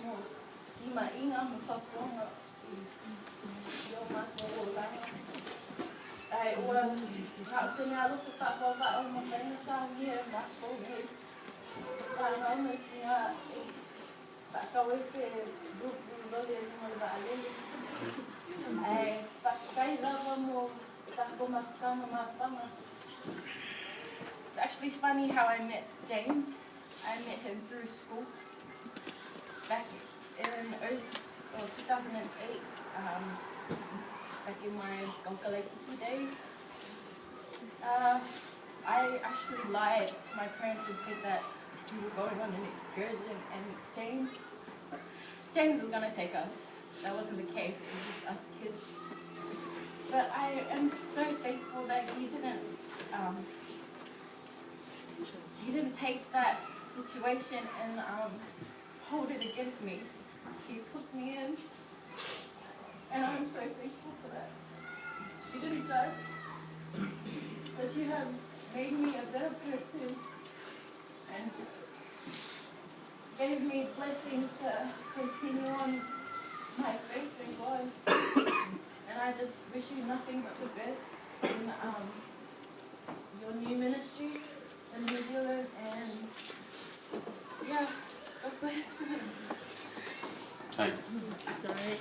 mo timaiga ma fautuaga i o matou olaga. Ae ua na o se meaalofa faavaovao e mafai ona saunia e matou nei fanau ma tina e faatau ai se lupu loli i luga o le vaalele. Ae faafetai lava mo le tatou mafutaga mafana. It's actually funny how I met James. I met him through school back in 2008, back in my Kaukalaikiki days. I actually lied to my parents and said that we were going on an excursion and James was going to take us. That wasn't the case, it was just us kids. But I am so thankful that he didn't take that situation and hold it against me. He took me in, and I'm so thankful for that. You didn't judge, but you have made me a better person and gave me blessings to continue on my faith in God. And I just wish you nothing but the best in your new ministry in New Zealand, and yeah, God bless. Thank Sorry.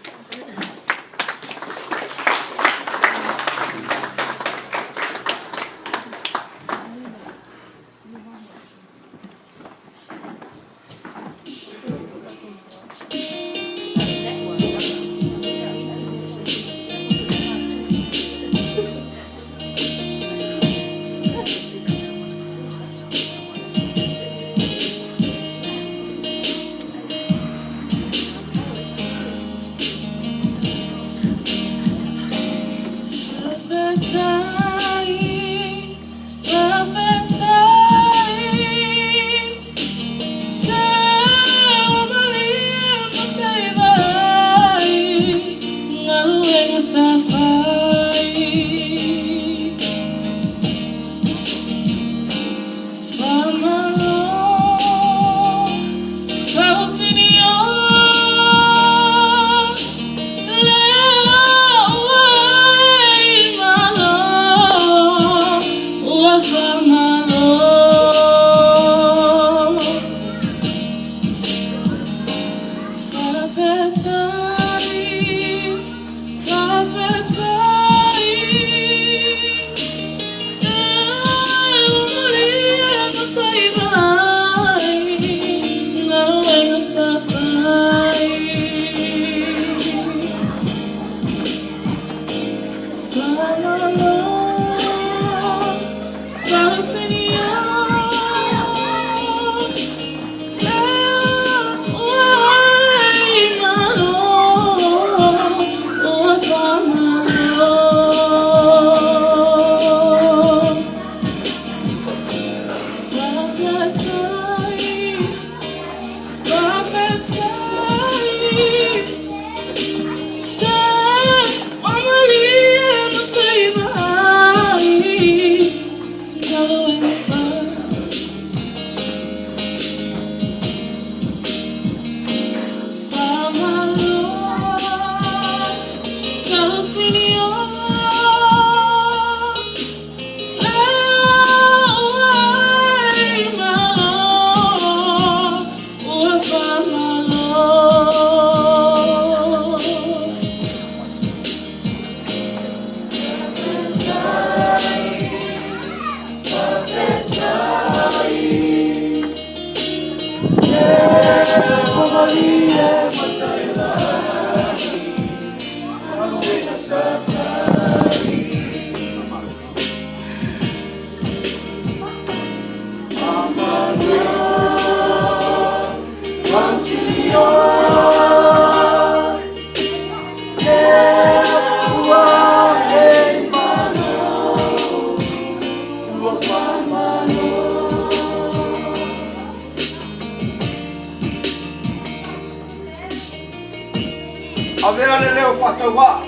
Avea le leo faatauvaa.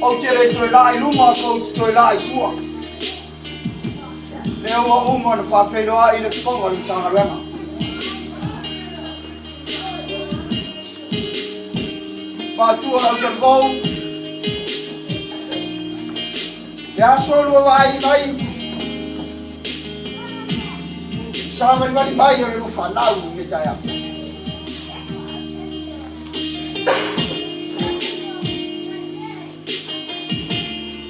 Ou te le toe laa i luma pe ou te toe laa i tua. Lea ua uma ona faafeiloai le fofoga o le Matagaluega. Matua lau talavou. Le aso lua vaai mai. Savalivali mai o le lua fanau i lenei taeao.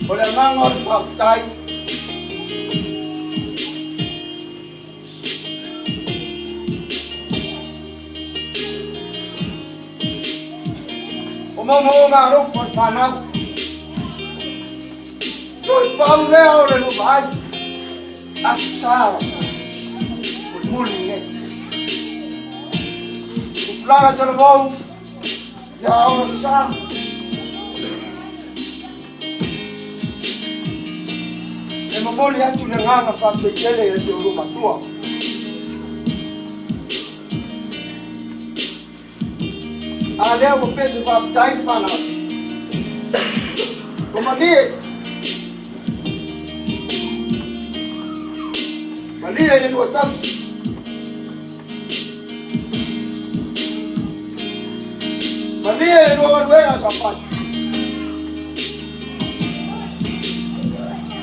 O le agaga o le faafetai. O maumauga alofa o le fanau. Toe pau lea o le lua vaai. Aso sa o mulimuli nei. Tupulaga talavou, ia aoga sa. E momoli atu le agaga faafetai tele i le lua matua. A lea ua pese faafetai le fanau. Ua malie. Malie i le lua tausi. Malie i le lua galuega sa fai.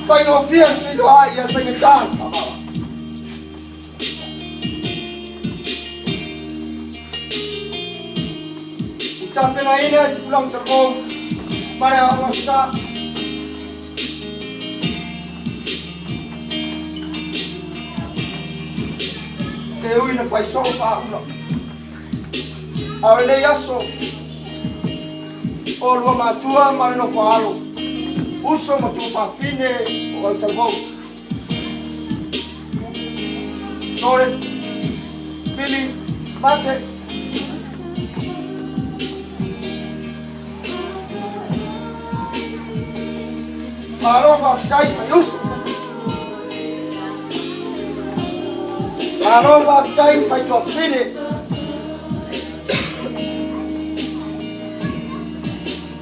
Faigofie le feiloai ia le faigata le faavae. Ua tapenaina e Tupulaga Talavou ma le Aoga Sa. E ui na fai soo faaula. A o lenei aso, o lua matua ma le nofo alo, uso ma tuafafine o Autalavou. Tore, Pili, Mate. Malo faafetai mai uso. Malo faafetai mai tuafafine.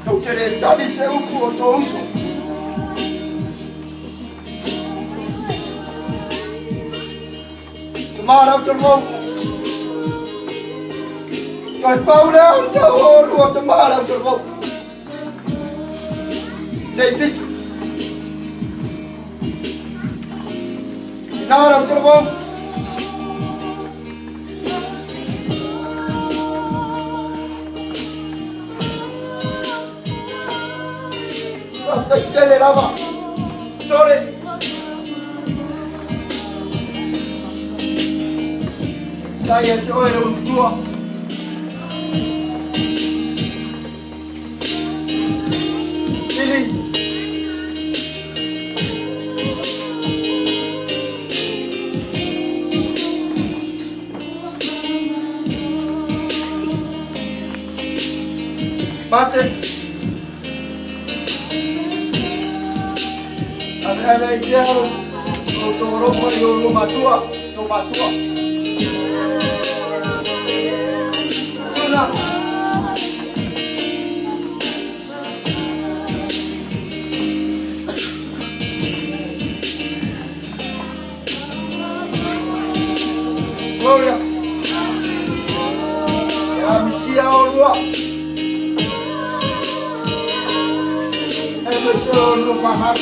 Tou te le tali se upu o tō uso. Tama rau talavou. Toe pau lea o le tau o lua tama rau talavou. Nei fitu. Ina rau talavou. Faafetai tele lava. Tole. Tai e te oe le ulutua. Pili. Mate. Ave ave ai te au, o tō rongo i o rua matua, tō matua. Tuna. Gloria. E amisia o lua. E mai se o lua whahau.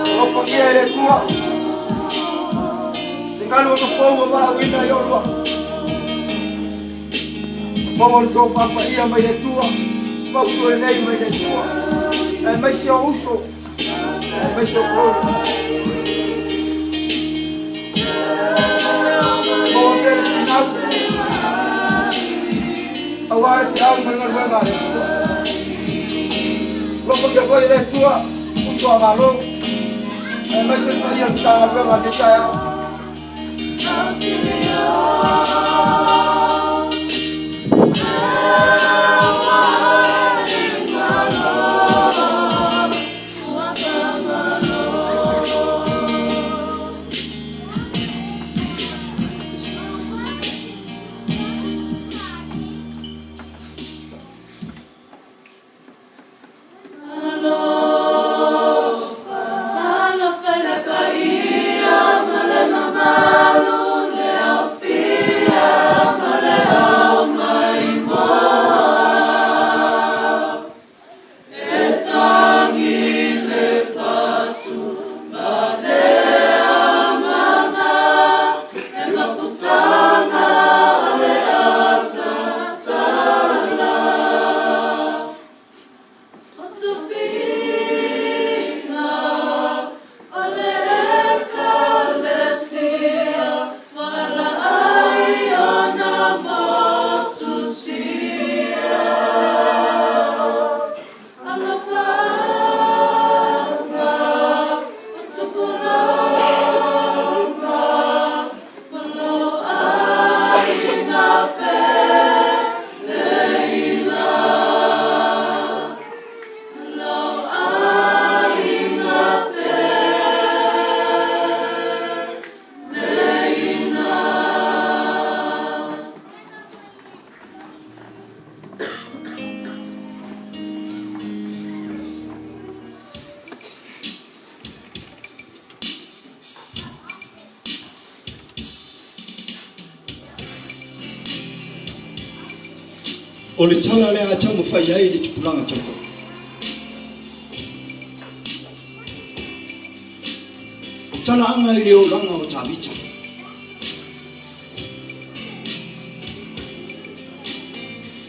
Alofagia e le Atua te galuega fou ua valaauina i olua. Maua le tofa paia mai le Atua, fautua lelei mai le Atua, aemaise o uso, aemaise o Gloria. Maua pea le finau, aua le feau ma le galuega a le Atua. Alofagia foi e le Atua, uso a Malo, aemaise le paia o le Matagaluega i lenei taeao. O le tala lea a taumafai ai le tupulaga talavou. O talaaga i le olaga o Tavita.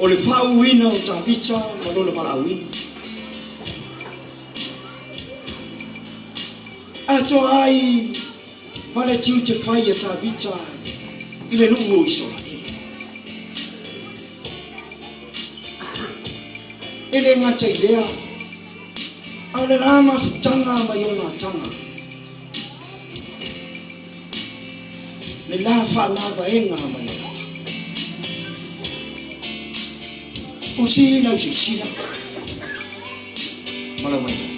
O le faauuina o Tavita ma lona valaauina. Atoa ai ma le tiute fai a Tavita i le nuu o Isaraelu. E le gata i lea, a o le la mafutaga ma Ionatana, le la faalavaega ma Ionatana. O si lau silasila ma lau matau.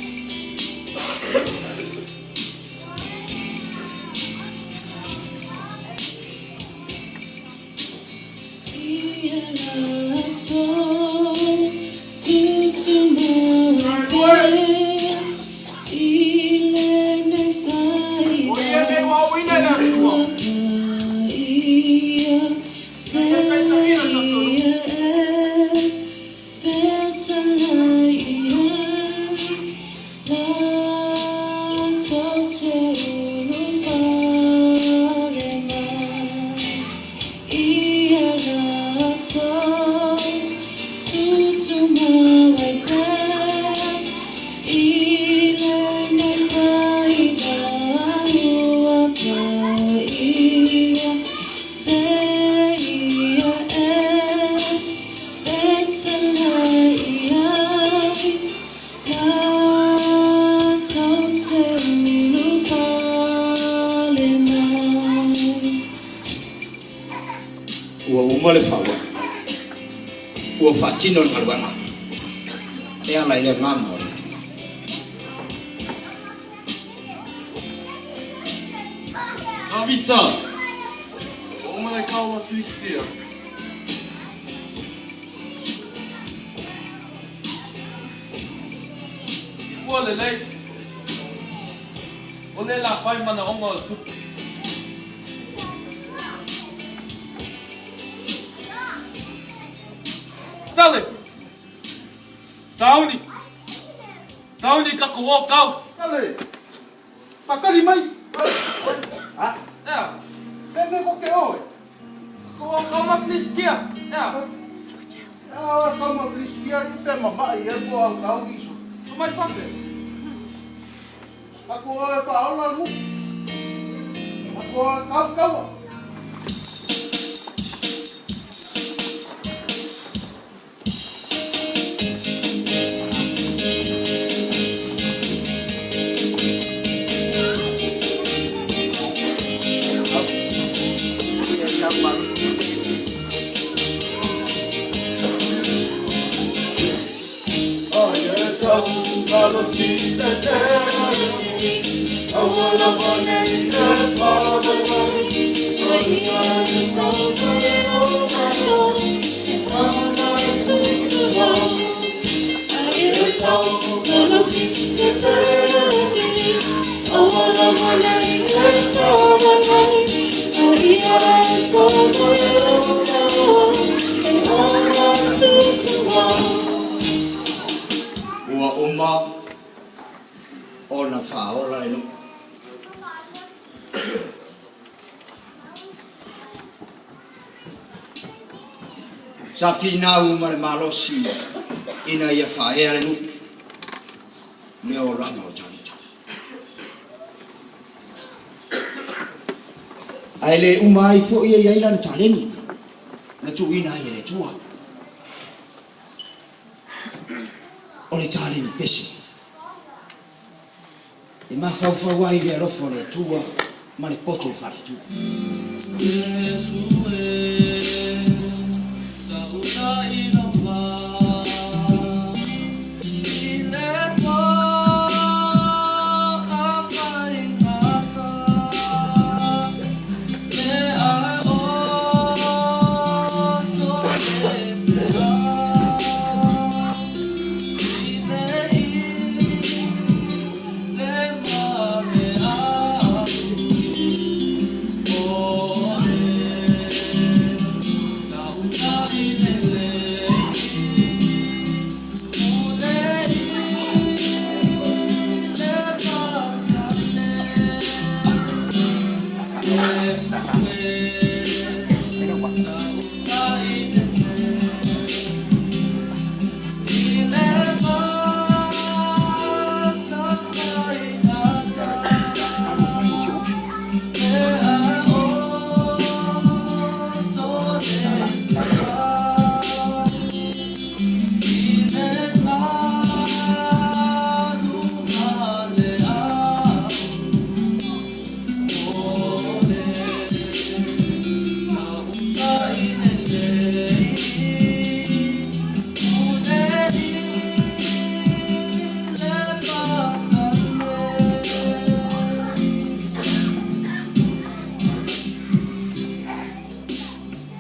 Ua uma le faaauau, ua faatino le galuega e ala i le agaga o le Atua. Tavita! O mai kaua Filistia. Ua lelei. O le la fai manaoga o le tupu. Sale! Sauni! Sauni ka ko o kau! Sale! Pakali mai! Ha? Ea. Te me ko ke oe. Ko o kau ma Filistia. Ea. Ea o kau ma Filistia i pe mama'i e ko au kau iso. Tu mai fafe. Aku oe whaola lu. Aku oe kau kaua. Ua uma ona faaola le nuu. Sa finau ma le malosi ina ia faaea le nuu le olaga o Tavita. Ae le uma ai foi e i ai lana taleni na tuuina ai e le Atua. O le taleni pese. E mafaufau ai le alofa o le Atua ma le poto faale-Atua.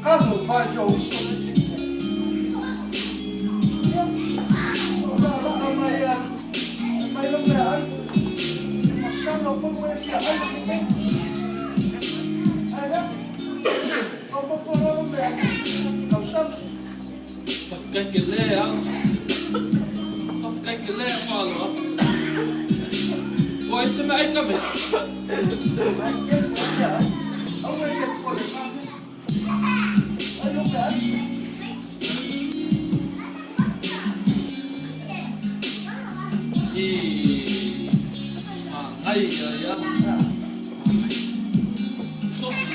Kalo fai si ou uso. Ia, o le alaa mai a, aumai lau meaai. E masalo foi ua e fia ai i le taimi. Ae lea, maopoopo loa lau meaai. Tausami. Faafetai tele lava. Faafetai tele Faleoa. Ua ese meaai Kame. Ai tele ua e fia ai. Aua e te popole i na mea. Ai lau meaai. I manaia ia. Sosi.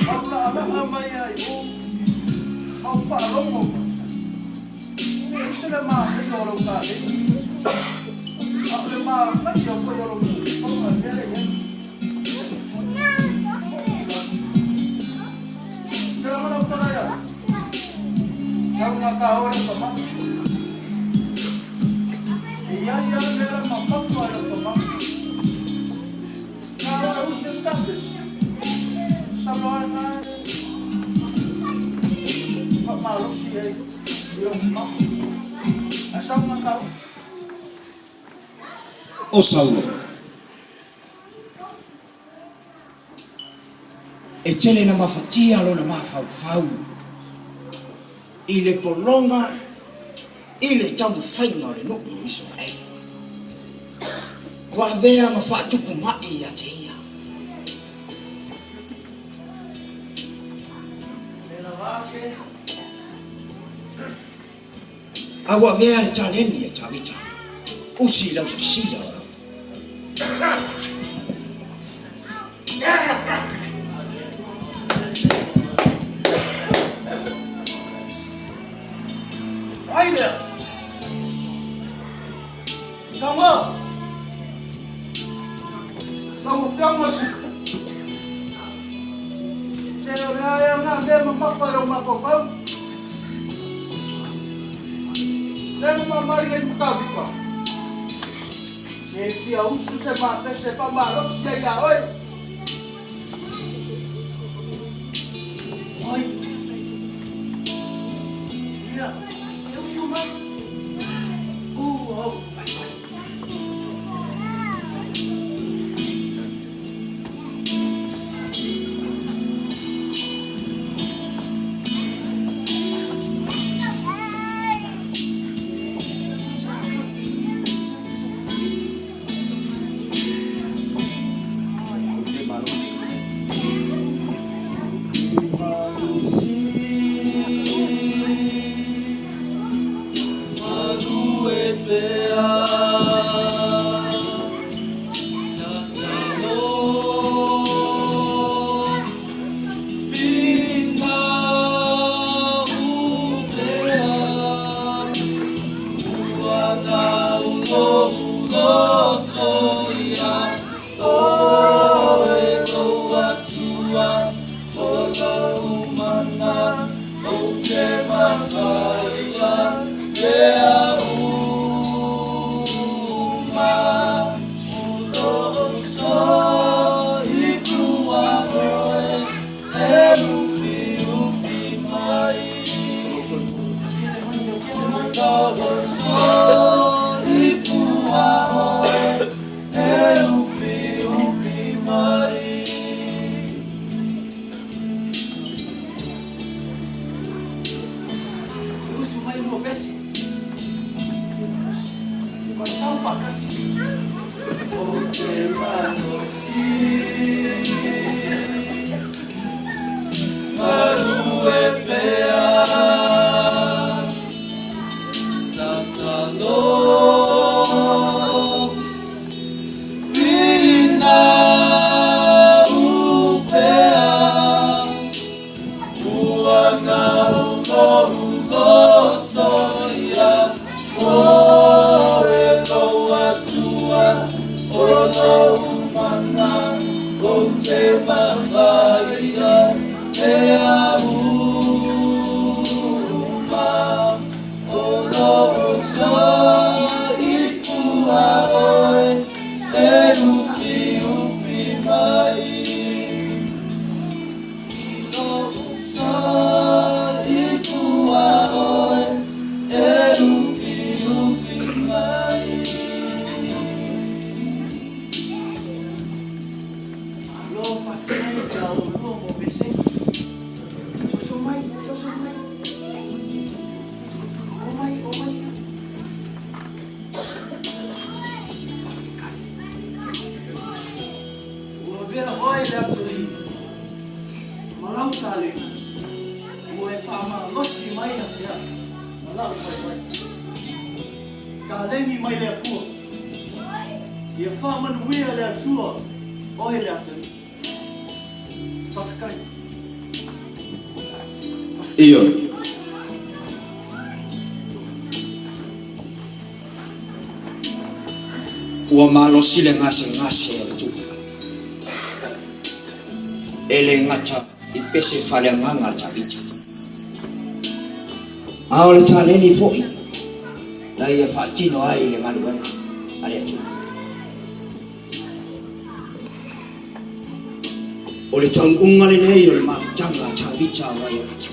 Au laalaa mai ai o, ma ou faalogo mai, e le ese le manaia o lau kaleni, a o le manaia foi o lou siufofoga i le mea lea e i ai. Te lagona ua tala ia te au gata oe lau tama. E i ai lava le mea la mamafa i lau tama. Na o e usi e Status. Masalo lava lena e faamalosi ai i lou mamafa. Ae sau gata oe. O Saulo. E tele ina mafatia lona mafaufau i le pologa i le taumafaiga o le nuu o Isaraelu. Ua avea ma faatupu ma'i ia te ia. A ua avea le taleni a Tavita, usi i lau sisila o lau. O ai lea? Tama! Lau Afioga i le Se o le a ea na mea mamafa i lou mafaufau. Lea na mamai ai ma Tavita. E fia usu se mapese e faamalosi ai ia oe. Oi! Ia, e usu mai. Ua ou faifai. E usu mai lua. Malo faafetai ia oulua mo pesega. Soso mai, soso mai. Omai, omai. Faafetai. Ua vela oe le atalii ma lau taleni, ua e faamalosi mai ia te au ma lau vaivai. Taleni mai le Atua. Ia faamanuia le Atua oe le atalii. Faafetai. Ioe. Ua malosi le gasegase o le tupe. E le gata i pese faaleagaga a Tavita, a o le taleni foi na ia faatino ai le galuega a le Atua. O le taunuuga lenei o le mafutaga a Tavita ma Ionatana.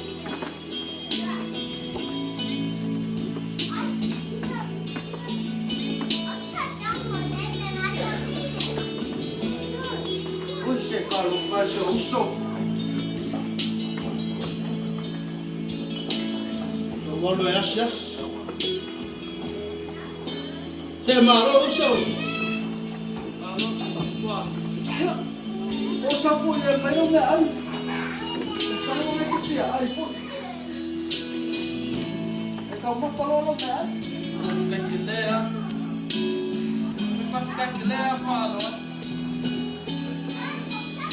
Oi se talofa e si ou uso. Lou alu e asiasi. Se malo uso. Malo matua. Ia, o sa foi e mai o mea ai. E salo le te fia ai foi. E taumafa loa lou meaai. Faafetai tele a. Faafetai tele a malo.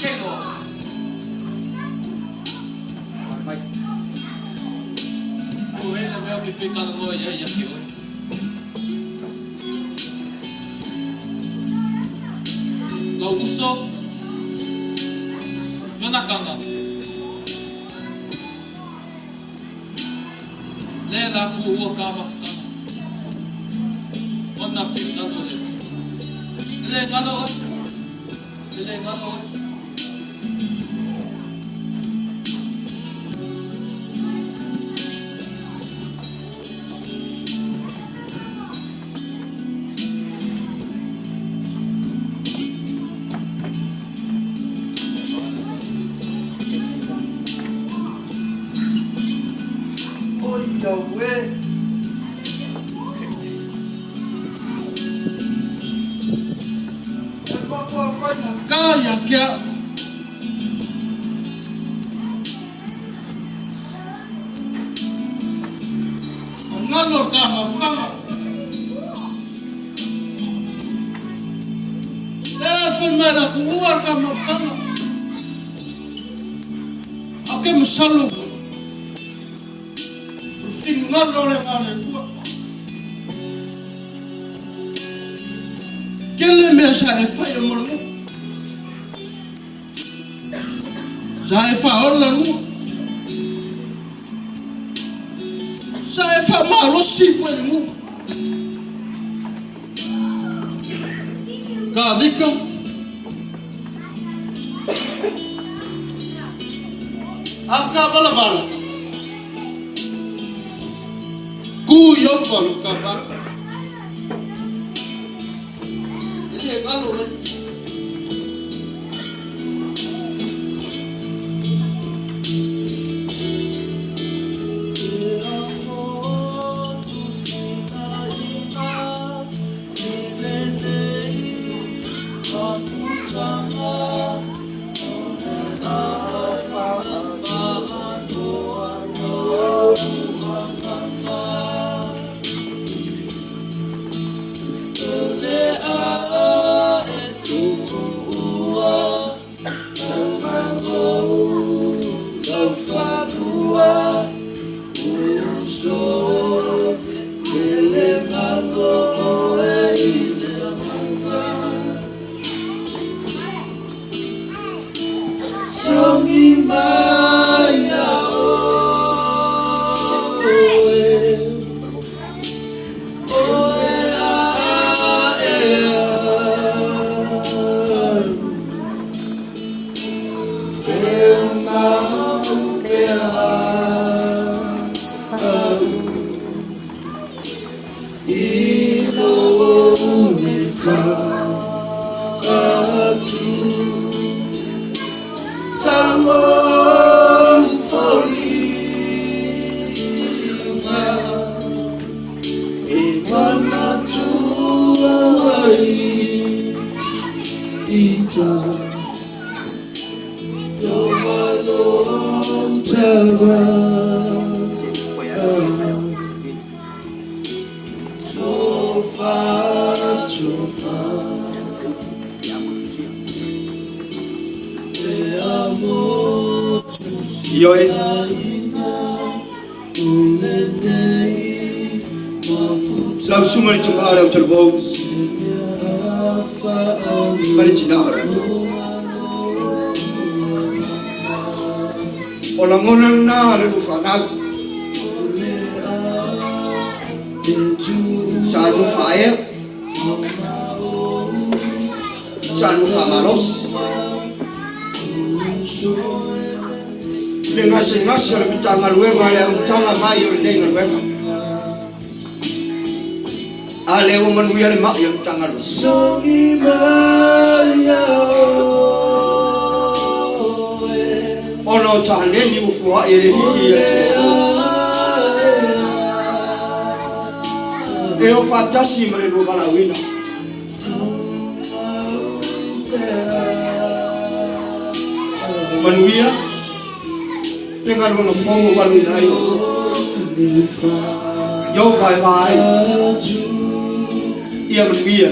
Kelo. Mai. O e le mea ou te fia talanoa i ai ia te oe. Lou uso, Ionatana. Lea la ku ua ka mafutaga. Ona finagalo le. E le galo oe. E le galo oe. Oi au e. E matua faigata ia te au. Ngalo ta mafutaga. Lera e fai mai la tuua ta mafutaga. Au ke masalo foi. O le finagalo le na le Atua. Tele mea sa e fai e mo le nuu. Sa e faaola nuu. Sa e faamalosi foi le nuu. Kavika. A ka valavala. Ku i ova lo ka vala. E le galo e. Ioe. Lau susuga i le tama o le autalavou ma le tina o le O lagona lena o le lufanau sa lua faaea, sa lua faamalosi. Le gasegase o le Matagaluega i le amataga mai o lenei galuega. A lea ua manuia le mai o le Matagaluega. Ona o taleni ua fuaai e le Alii ia Jehovah. E o faatasi ma le lua valaauina. Manuia le galuega fou ua valuina ai Ieova e va ai. Ia manuia.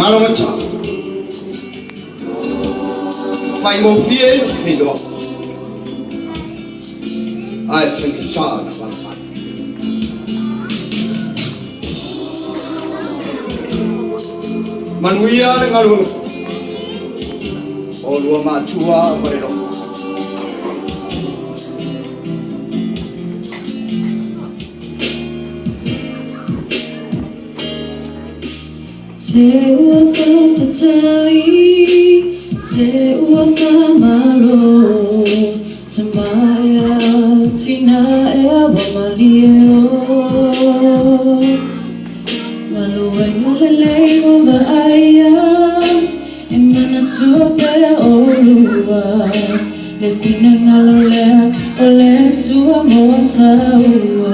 Finagalo gata. Faigofie ona feiloai. Ae faigata ona valavala. Manuia le galuega fai. Oulua matua ma le lofa. Se ua faafetai, se ua faamalo, Tama ea, tina ea ua malie o. Galuega lelei ua vaaia, e manatua pea olua, Le finagalo lea o le Atua mo taua.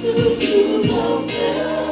Tutulau pea.